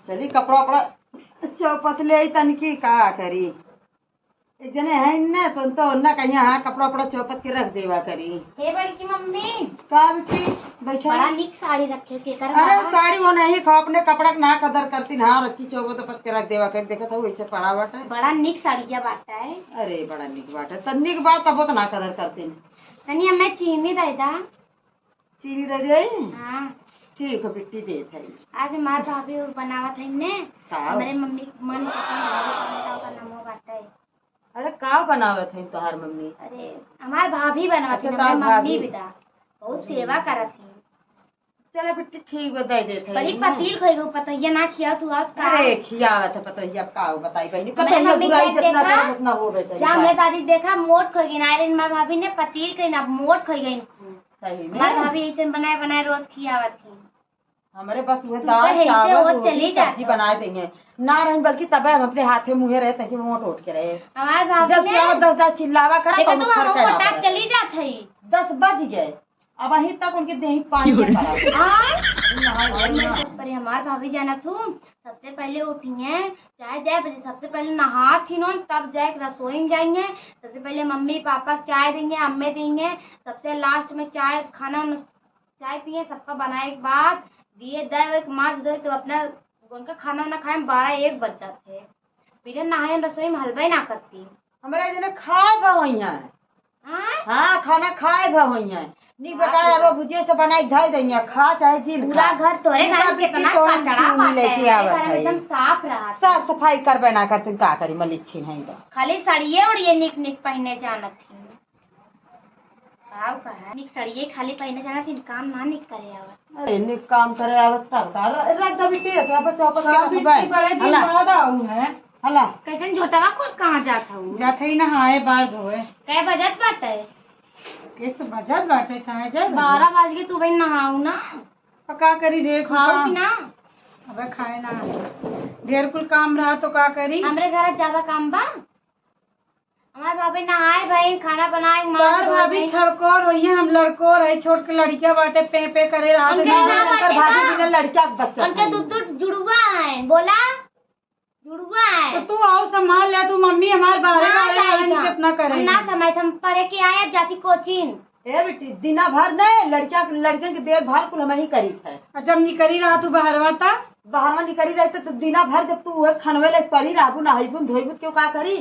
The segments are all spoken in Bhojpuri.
चली कपड़ा वपड़ा चौपत ले आई तनकी का करी। एक जने है न तो ना कहीं हाँ कपड़ा वपड़ा चौपत के रख देवा करी। हे बड़की मम्मी का बेटी बैठा बड़ा निक साड़ी रखे के कर। अरे साड़ी वो नहीं खा अपने कपड़ा के ना कदर करती ना अच्छी चौपत पत के रख देवा करी। देखत हो वैसे पड़ा बाटे। बड़ा निक साड़िया बाटा है। अरे बड़ा निक बाटे त निक बात तब तो ना कदर करती। तनी हमें चीनी दे दा। चीनी दे दे। हाँ ठीक है बेटी दे थई। आज हमार भाभी बनावत है ने का हमारे मम्मी के मन पसंद का नमो बाटा है। अरे का बनावत है तोहार मम्मी? अरे हमार भाभी बनावत अच्छा, है तोहार हमार मम्मी भाभी। भी दा बहुत सेवा करत है। चलो बेटी ठीक बता दे थई। बड़ी पतील खोई गो पतैया ना खिया तू आप का। अरे खियावत है पतोहिया अब का बताई बहनी हमारे पतोहिया मम्मी बुराई के जितना देखा, करे उतना हो गई। जा हमरे दादी देखा मोट खोई गई आयरन हमार भाभी ने पतील करी ना मोट खोई गई। सही में हमार भाभी ऐसे बनाए बनाए रोज खियावत थी। हमारे बस वह तू दाल तो ऐसे चावल हो रोटी, चली जात सब्जी हो। बनाए देंगे ना रही बल्कि तबे हम अपने हाथे मुँहे रहे ताकि मोट उठ के रहे। हमार भाभी जब ने से दस दस चिल्लावा करा देखा तो तू हम फर्क ना मोटा पड़े। चली जात है। 10 बज गए अब अहीं तक उनके देही पानी नहीं पड़ा। हाँ नहाए ना। पर हमार भाभी जाना थू सबसे पहले उठी है चाहे जाए बजे सबसे पहले नहा थी न तब जाए रसोई में जाएंगे। सबसे पहले मम्मी पापा के चाय देंगे अम्मे देंगे सबसे लास्ट में चाय खाना चाय पिए सबका बनाए के बाद दिए दे एक माछ दो तो अपना उनका खाना वाना खाए में 12-1 बज जाते हैं। बिना नहाए रसोई में हलवा ही ना करती। हमारे जने खाए भा हुई है। हाँ हाँ खाना खाए भा हुई है नी बता रो भुजिया से बनाई धाई देंगे खा चाहे जिन पूरा घर तोरे घर में पूरा कितना बिट्टी कचरा तोहन बाटे लेके आवत घर में है। एकदम साफ रहा। साफ सफाई करबे ना करते का करी मलिच्छी नहीं तो खाली सड़िए उड़िए निक निक पहने जानत थी। का निक सड़िए खाली पहने जानत थी काम ना निक करे आवत। अरे निक काम करे आवत तब का रख दे बिट्टी के अब चौपट के का रख बिट्टी बे। बड़े दिन हला बाद आऊ है। हला कैसन झोटवा कोट कहाँ जात हूँ जाते ही नहाए बार धोए। कै बजत बाटे? किस बजत बाटे चाहे जाए 12 बज गए तू भाई नहाऊ ना का करी रे खाऊ कि ना? अबे खाए ना ढेर कुल काम रहा तो का करी। हमरे घर ज्यादा काम बा। हमार भाभी नहाए भाई खाना बनाए तार भाभी छड़कोर होइए हम लड़कोर है छोट के लड़किया बाटे पे पे करे रहा उनके ना बाटे भाभी का। बिना लड़किया के बच्चा उनके दूध दूध जुड़ुआ है बोला जुड़ुआ है। तो तू आओ संभाल ले तू मम्मी हमारे बारे ना बारे जाई आने था। कितना हम करेगी। ना समय हम पढ़े के आए अब जाती कोचिंग। ए बेटी दिना भर नहीं लड़किया लड़कन के देखभाल कुल हम ही करी है। और जब निकली रहा तू बाहरवा ता बाहरवा निकली रही तो दिना भर जब तू वह खनवे ले पड़ी रहबू नहाइबू धोइबू क्यों का करी?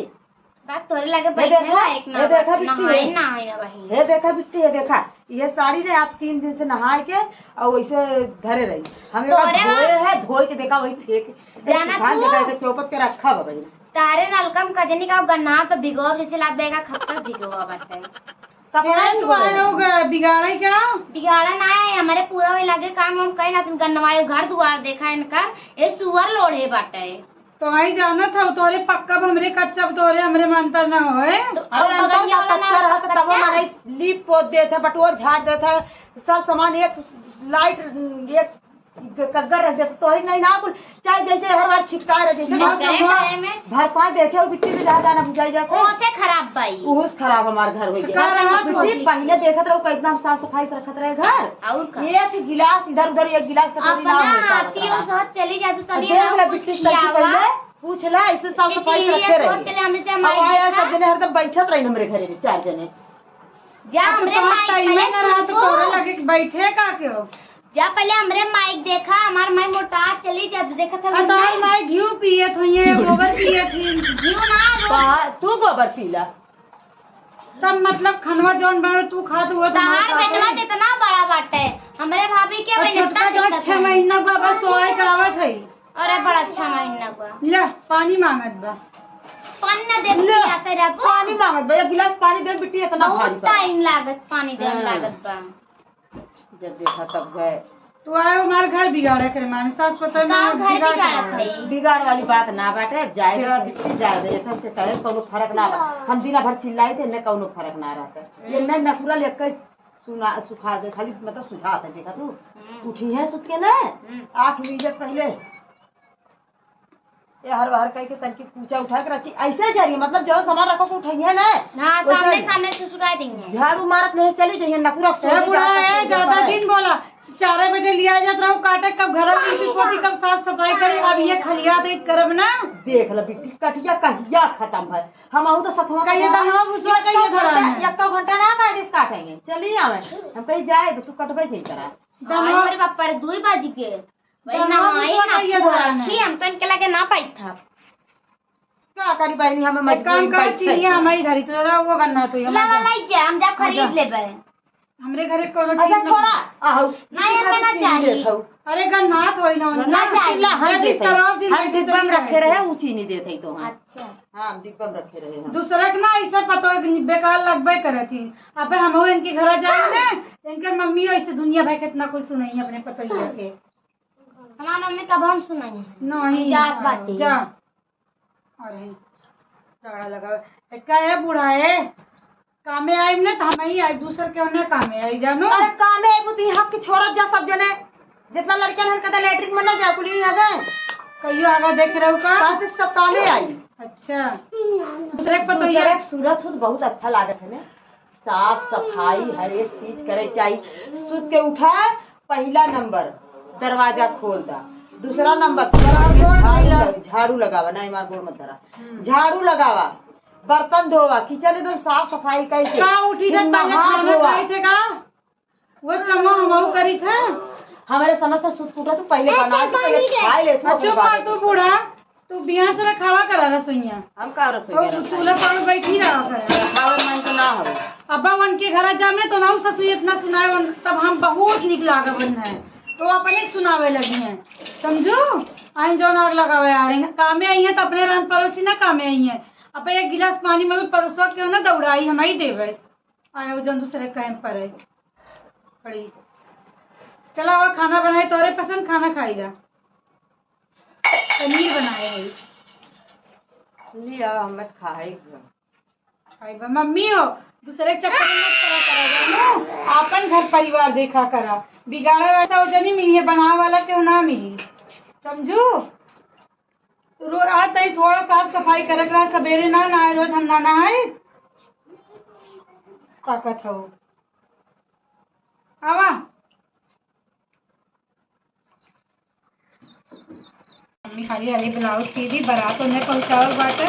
बात तोरे लगे ये बैठे देखा, एक ना ये देखा बिट्टी नहाए है। ना आए वही। हे देखा बिट्टी हे देखा ये साड़ी ने आप 3 दिन से नहाए के और वैसे धरे रही। हम एक तोरे धोए है धोए के देखा वही फेंक जाना सुखा तू? देखा के चौपट के रखा बा बहिन। तारे नलकम कजनी का गन्ना तो भिगो जैसे लाभ देगा खत्ता भिगोवा बाटे। कपड़ा फिर तू आए हो गए बिगाड़े क्या? बिगाड़ा ना है हमारे पूरा वही लगे काम हम कहीं ना तुम गन्नवाए घर दुआर देखा इनका ये सुअर लोढ़े बाटे। तो आई जाना था तोरे पक्का हमरे कच्चा तोरे हमरे मानता ना होए। तो अरे अब अंतर बगलिया का वाला कच्चा ना रहा तो तब कच्चा? हमारे लीप पोत देते बटोर झाड़ देते सब सामान एक लाइट एक कग्गर रख देते तो ही नहीं ना कुल चाहे जैसे हर बार छिटका रहे जैसे नहीं करे करे में भर पाए देखे वो बिट्टी में जहाँ जाना बुझाई जाते ओसे खराब बाई उहुस खराब हमारे घर हो का गया। रहा तू? बिट्टी पहले देखत रहो कितना हम साफ सफाई से रखत रहे घर। और का एक गिलास इधर उधर एक गिलास कटोरी ना अपना होता आती हो सोच चली जा तू तनी देख ले कुछ बिट्टी तब खियावा पहले पूछ ला ऐसे साफ सफाई से रखे सोच रहे। चले हमें चाहे अब माई आया देखा सब जने हरदम बैठत रही हमरे घरे में 4 जने। जा तो हमरे तोहर माइक टाइमे पहले ना रहा तो सुन तोरे को। लगे कि बैठे का के हो? जा पहले हमरे माइक देखा हमार माई मोटा चली जा तू देखा था और तोहर माई घी पियत हुई गोबर पियत हुई घी ना तू गोबर पीला तब मतलब खनवा जौन बनो तू खा तो वो तहार बेटवा जितना बड़ा बाटे हमरे भाभी के और बहन छोटका इतना जो दिक्कत 6 है। महीना बाबा सोए करावत है। अरे बड़ा अच्छा महीना हुआ ले पानी मांगत बा। पानी ना दे पियासे रहबो पानी मांगत बा एक गिलास पानी दे बिट्टी इतना भारी बहुत बा। टाइम लागत पानी दे हाँ। लागत बा। जब देखा तब गए तू आयो हमारे घर बिगाड़े करे माने सास पता का में घर बिगाड़ बिगाड़त के है बिगाड़ वाली बात ना बाटे जाए दे बिट्टी जाए दे ऐसा से कहे कोनो फर्क ना बा। हम दिन भर चिल्लाई थे न कोनो फर्क ना रहता। ये मैं नकुरा लेके सुना सुखा दे खाली मतलब सुझा दे देखा तू उठी है सुत के ना आँख मीजत पहले। ये हर बार कह के तनकी कूचा उठा के रखी ऐसे जा रही है, मतलब जो सामान रखो को उठाइए ना। हाँ वैसे सामने सामने ससुराल देंगे। झाड़ू मारत नहीं चली जाइए नकुरा ए बूढ़ा है ज्यादा दिन बोला 4 बजे लिया जात रहू काटे, कब घर लीपी पोती, कब साफ सफाई करी। अब ये खलिया दे करब ना। देख ल बिट्टी कटिया कहिया खत्म है। हम आहू तो सतवा कहिए दंगवा भुसवा कहिए धरा है। एक घंटा ना काहे काटेंगे चली आवे हम कहीं जाए तो तू कटबे जाई करा। दंगवा अरे बाप रे 2 बज के वही दंगवा नहाई भुसवा ना कहिए धरा है। छी हम तो इनके लगे ना पाई था। का करी बहनी हमें एक काम मजबूरी कर बैठे। चिड़िया हमारी धरी तो जरा वो गन्ना तो ला ला लाई जा हम जा खरीद लेबे। हमरे घरे कोनो अच्छा चीज ना- छोड़ा आहू नहीं, हमें ना चाहिए। अरे गन्नाथ होई ना उनका। ना चाहिए। हम जब इस देते तरफ जिन हम बैठे डिब्बा में चली रखे रहे। रहे ऊ चीनी देते तो हम। अच्छा हाँ हम डिब्बा में रखे रहे हम। दूसरा के ना ऐसा पतो बेकार लगबे करे थी। अबे हम इनके घर जाए ना इनके मम्मी ऐसे दुनिया भर कितना कुछ सुनाई अपने पतोहिया के। हमार मम्मी कब हम सुनाई नहीं जात बाटे। जा अरे रगड़ा लगा एक है बूढ़ा है कामे आई ना तो हम ही आई दूसर के ना कामे आई जानो। अरे काम है बुद्धि हक छोड़त जा सब जने जितना लड़कियां हन कदा लैट्रिन में ना जा कुली आ गए कहियो आगा देख रहे हो का। पास सब कामे आई। अच्छा दूसरे के पतोहिया दूसरे सूरत खुद बहुत अच्छा लागत है ना। साफ सफाई हर एक चीज करे चाहिए। सुत के उठा पहला नंबर दरवाजा खोल दा, दूसरा नंबर झाड़ू लगावा, नहीं मार गोड़ मत धरा, झाड़ू लगावा, बर्तन धोवा, किचन एकदम साफ सफाई करके का उठी फिर थे पहले नहा खाना धोवा। खाई थे का वो कमो हमहू करी थे। हमारे समय से सुत उठा तो पहले बना के पहले खाए ले तू। चुप कर तू बूढ़ा, तू बिहार से रखावा करा रसोईया हम का रसोई और चूल्हा पर बैठी रहा करा। खावे मन तो ना हो। अब्बा उनके घर जामे तो ना ससुर इतना सुनाए तब हम बहुत निक लागे बन है तो अपने सुनावे लगी हैं समझो। आई जो आग लगावे आ रही हैं कामे आई हैं तो अपने रन पड़ोसी ना कामे आई हैं। अब एक गिलास पानी में पड़ोसवा क्यों ना दौड़ाई हमारी देवे आए वो जन दूसरे कैंप पर है बड़ी। चला और खाना बनाए तोरे पसंद खाना खाएगा पनीर बनाए है लिया हम खाए। आई बा मम्मी हो दूसरे के चक्कर में मत पड़ा करा जानो, आपन घर परिवार देखा करा। बिगाड़ा वैसा हो जनी मिली है बनावे वाला क्यों ना मिली समझू। रोज आज तई थोड़ा साफ सफाई करे करा सवेरे ना नहाए रोज हम ना नहाए ताकत हो आवा। मम्मी खाली हाली ब्लाउज सीधी बारात उन्हें पहुँचाओ बाटे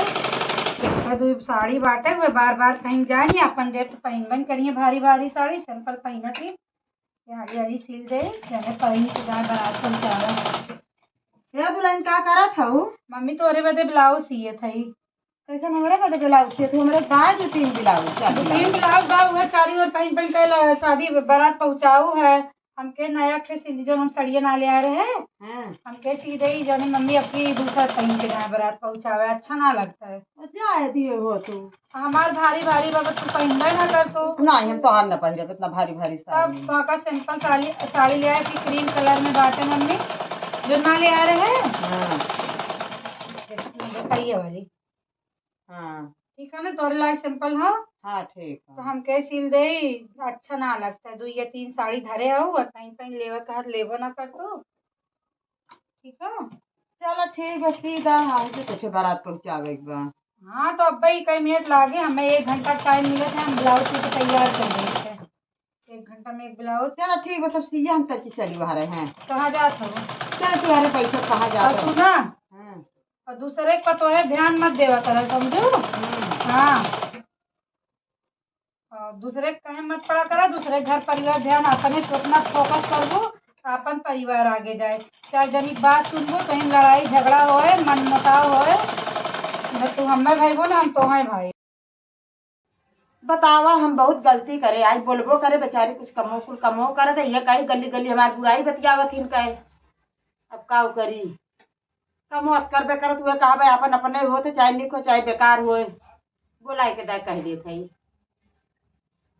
और दू साड़ी बाटे वे बार बार पहन जाए नहीं अपन देव तो पहनबन करिए भारी भारी साड़ी सिंपल पहना थी ये हाली हाली सील दे जने पहन के जाए बारात पहुँचावे। हे दुल्हन का करत हऊ? मम्मी तोरे बदे ब्लाउज सिए थई। कैसन हमरे बदे ब्लाउज सिए? तू हमरे बा दो तीन ब्लाउज चार दो ब्लाउज। तीन ब्लाउज बा उहे चारी ओर पहन पहन के शादी बारात पहुँचाऊ है। हमके नया ठे सिली जो हम सड़िया ना ले आ रहे हैं। हाँ हमके सीधे ही जाने मम्मी अपनी दूसरा पहन के जाए बारात पहुँचावे अच्छा ना लगता है। जाए दिए हो तू। हमार भारी भारी बाबा तू पहनबे ना कर तो। नहीं हम तो हार ना पहिरब इतना भारी भारी तब साड़ी। वहाँ का सिंपल साड़ी साड़ी ले आए थी क्रीम कलर में बाटे मम्मी जो ना ले आ रहे हैं। हाँ बताइए वाली हाँ ठीक है ना तोरे लायक सिंपल हो। हाँ ठीक तो है। हमके सिल दे अच्छा ना लगता है। दो या तीन साड़ी धरे हो और कहीं कहीं लेवा कहा लेबो ना कर तो ठीक है। चलो ठीक है सीधा हम तो कुछ बारात पहुँचावे एक बार। हाँ तो अब भाई कई मिनट लागे हमें 1 घंटा टाइम मिला था हम ब्लाउज सी के तैयार कर रहे थे 1 घंटा में एक ब्लाउज। चलो ठीक है तब सिया हम तक चली वहाँ रहे हैं। कहाँ जात हो? चलो तुम्हारे पैसा कहाँ और जाते हैं? सुना हाँ, और दूसरे के पतो है ध्यान मत देवा करा समझो। हाँ और दूसरे के कहे मत पड़ा करा दूसरे घर परिवार ध्यान अपने पे उतना फोकस करबो अपन परिवार आगे जाए। चार जनी बात सुनबो कहीं लड़ाई झगड़ा होए मनमुटाव होए न तू हमें भाई बो ना हम तो हैं भाई। बतावा हम बहुत गलती करे आज बोलबो करे बेचारी कुछ कमो कुल कमो करे तो ये कहीं गली गली हमारी बुराई बतियावत हिन कहे। अब का करी कमो करबे करत उहे कहबे अपन अपने होते चाहे निक हो चाहे बेकार होए बोलाए के दा कह देत हई।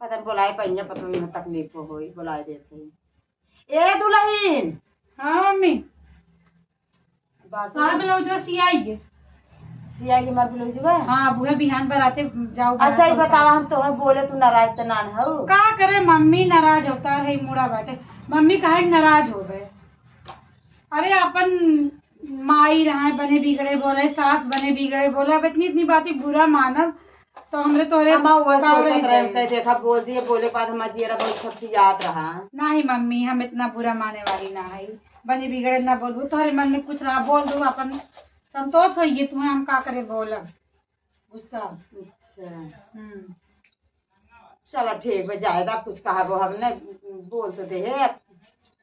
पता नहीं बोलाए पहिया पता नहीं तकलीफ होई बोलाए देत हई। ए दुल्हन। हाँ मम्मी बात सारा ब्लाउज सियाई सियाई के मार ब्लाउजवा। हाँ बुहे बिहान पर आते जाओ। अच्छा ये बतावा हम तो बोले तू नाराज तो ना हऊ? का करे मम्मी नाराज होता है मुड़ा बाटे मम्मी काहे नाराज हो गए? अरे अपन माई रहा बने बिगड़े बोले, सास बने बिगड़े बोले, अब इतनी इतनी बातें बुरा मानब तो हमरे तोरे हम वह का रह सोचत रहे जाई। कहे देखा बोल दिए, बोले के बाद हमार जियरा बहुत छतियात रहा। नहीं मम्मी, हम इतना बुरा माने वाली ना है, बने बिगड़े ना बोलबू, तोहरे मन में कुछ रहा बोल दू, अपन संतोष होइए तुम्हें, हम का करे बोलब गुस्सा। अच्छा। हम्म। चलो ठीक है, जाएगा कुछ कहा वो हमने बोल तो दे है,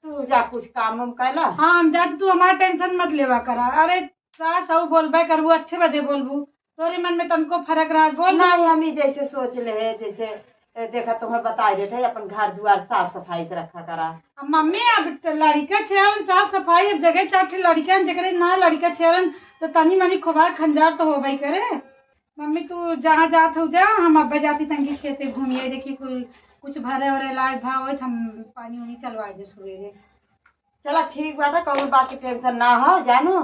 तू जा कुछ काम उम कैला। हाँ हम जाते, तू हमारा टेंशन मत लेवा करा। अरे सास हऊ बोलबे करबू, अच्छे बजे बोलबू, तोरे मन में तनको फर्क रहा बोल। नहीं हम ही जैसे सोच ले है, जैसे देखा तुम्हें बता देते, अपन घर द्वार साफ सफाई से रखा करा। अब मम्मी अब त लड़का छेड़न साफ सफाई अब जगह चार ठे लड़का जकरे ना लड़का छेड़न तो तनी मनी खोबार खंजार तो होबे करे। मम्मी तू जहाँ जात हो जा, हम अब्बे जाती तंगी खेते घूमिए, देखी कुल कुछ भरे उरे लाए भाव होए त हम पानी उनी चलवा दे सवेरे। चला ठीक बाटे, कौनो बात की टेंशन ना हो जानू,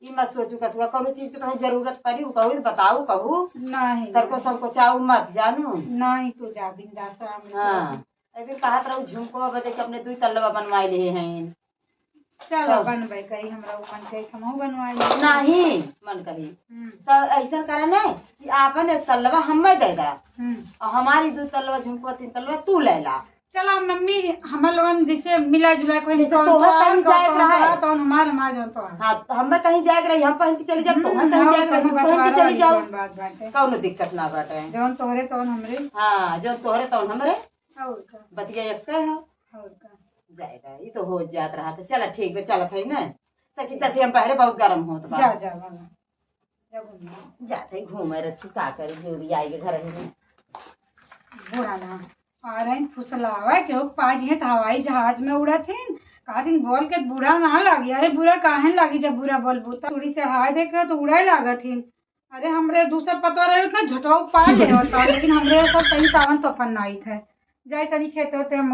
ई मत सोचू कथुआ, कौनो चीज की तुम्हें जरूरत पड़ी उ कहू बताऊ कहू, नहीं तर को संकोचाऊ मत जानू। नहीं तू जा बिंदास आराम से। हाँ एक दिन कहत रहू झुमको बदे के अपने दू चलवा बनवाए लिए हैं। चलो तब। बनबै करी हमरा उ मन करी हमहू बनवाई लेब। नहीं मन करी तो ऐसा करे ना कि आपन एक तलवा हमें दे दा और हमारी दू तलवा झुमको तीन तलवा तू ले ला। चलो मम्मी हमर लोगन जैसे मिला जुला कोई जैसे तोहर कहीं जाए के रहा है। तो हमार हमार जौन तो हाँ तो हमें कहीं जाए के रही हम पहन के चली जाओ, तोहर कहीं जाए के रही तू पहन के चली जाओ, बात बाटे कौनो दिक्कत ना बाटे। जौन तोहरे तौन हमरे। हाँ जो तोहरे तौन हमरे, और का बतिया एक है और का जाएगा ये तो हो जात रहा था। चल ठीक है चलत है ना सखी, चलती हम पहले बहुत गर्म होत बा। जा जा बाबा जा घूमे। जाते घूमे रही का करे जोरी आई के घर में। बुढ़ा ना आ रहे फुसलावा के पास है तो हवाई जहाज में उड़ा थे कहा दिन बोल के बुरा ना लागी। अरे बुरा काहे लागी जब बुरा बोलबू त चूड़ी चढ़ा दे के तो उड़ाए लागत हिन। अरे हमरे दूसर पतो रहे उतना झटो पा ले होता, लेकिन हमरे सब सही सावन तो अपन नाई थे जाए तनी खेते होते हम